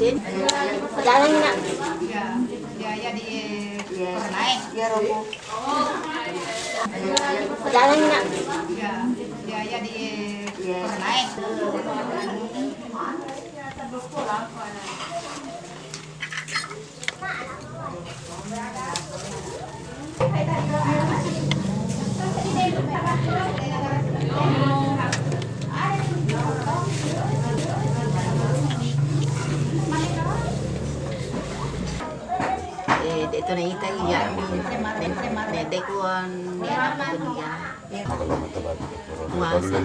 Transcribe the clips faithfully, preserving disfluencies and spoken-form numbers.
Jalan, Nak. Jalan, Nak. Eh, de' to naita iya mi. Ne-, ne-, de' kuan, de' kuliah. Puasa.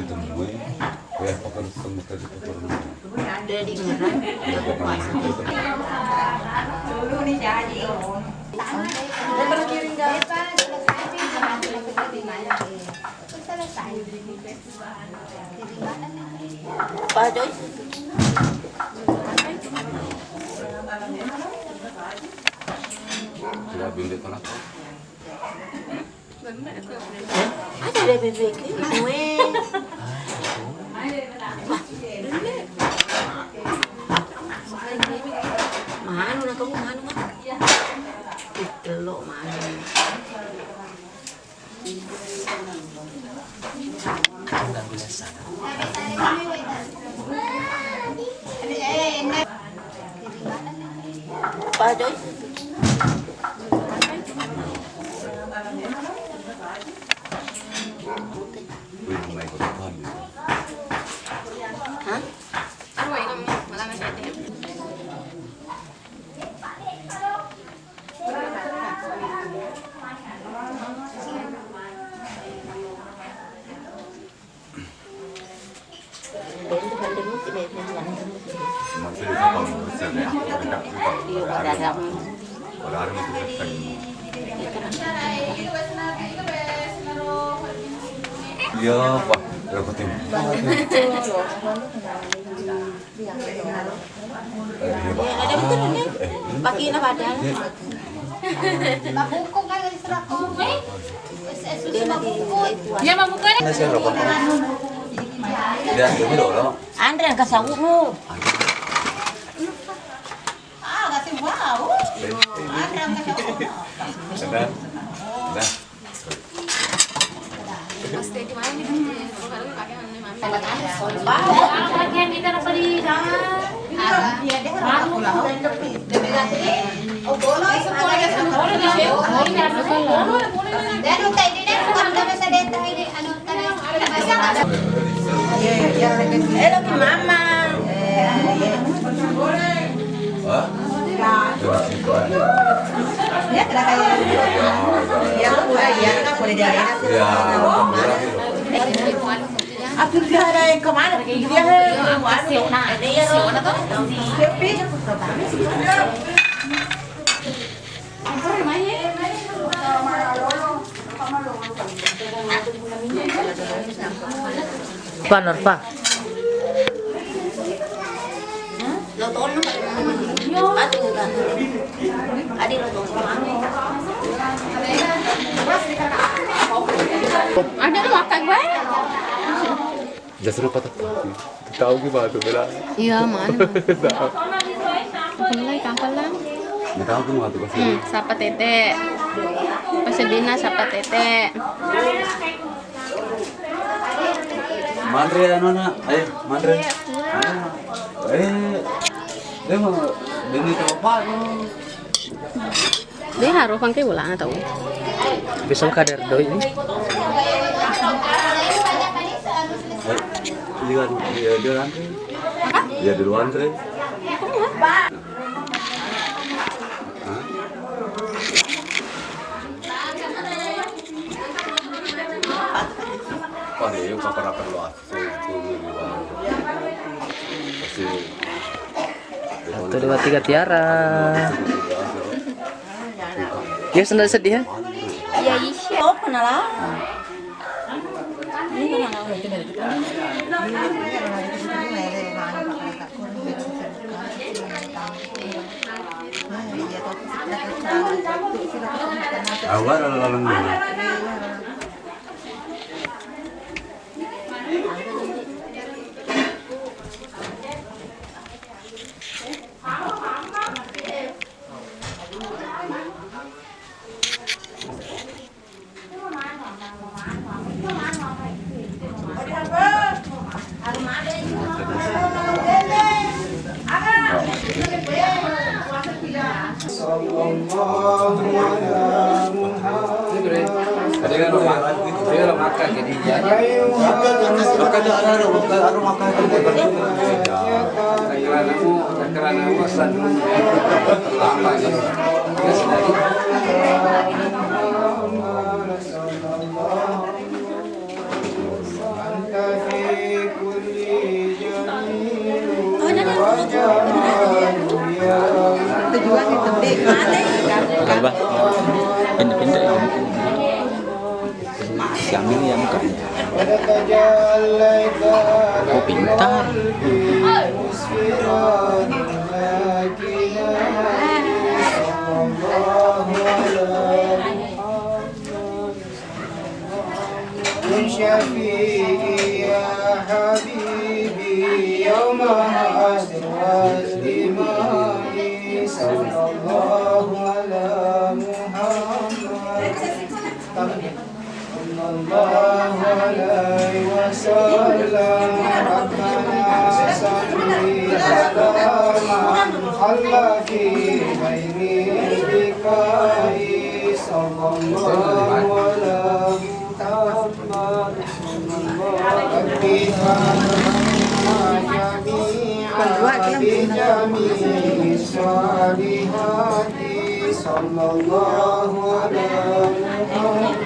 Pak Joy. Coba bindek kenapa? Ada bebek ini, gue. Wah, dulu. Manu nak kamu, manu, manu. Ih, telok, manu. Mengganggu sana. Pak Joy. Hah? Iya, Pak. Repot. Iya, ada betul, Neng. Pakina padahal. Mabukku kan dari surat kau, eh? Dia lagi. Iya, mabukku, Neng. Dia, ini dulu. Andre, kasih aku. Ah, kasih wow. Andre, kasih aku. Sudah. Sudah. Elo ki mama. Hah? Ya, kira kayak ya, pura ya, pura jaya. Ya. Aku dia ada yang kemana? Dia ada yang kemana? Siona. Siona tuh. Siapa? Pa, Norpa. Ada lu makan gue. Jasru patah. Tahu gimana tuh, Bella? Iya, mana? Tahu. Mulai kampal lah. Nggak tahu gimana tuh, pasti. Hmm, sapa tete. Pasedina sapa tete. Manre anu, nak. Ayo, manre. Ayo. Eh, dia mau, dia minta apa, no? Dia harus pakai bola atau? Bisa kader doi ini. Eh, iya, iya, dia nanti. Iya, duluan, Tre. Hah? Pada yuk, kapan-kapan lu asik, tuh, lu bilang. Pasti. Satu, dua, tiga, tiara. Ya, sendal sedih, ya? Ya, iya. Oh, kenalan. Ini kenalan. Awal lalu. Sallallahu ala Muhammad. Apa? Pendek-pendek ya. Siang ini ya, bukan? Oh, pintar. كن شفيعي يا حبيبي يوم حسرة الدماء، صلى الله على محمد، صلى الله عليه وسلم. ربنا صل على من حل في عين البكاء، صلى الله على محمد. رب ارحمهما جميعا بجميع الصالحات. صلى الله على محمد.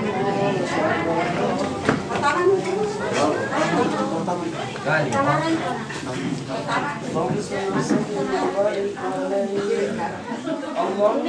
اللهم صل وسلم وبارك عليه. اللهم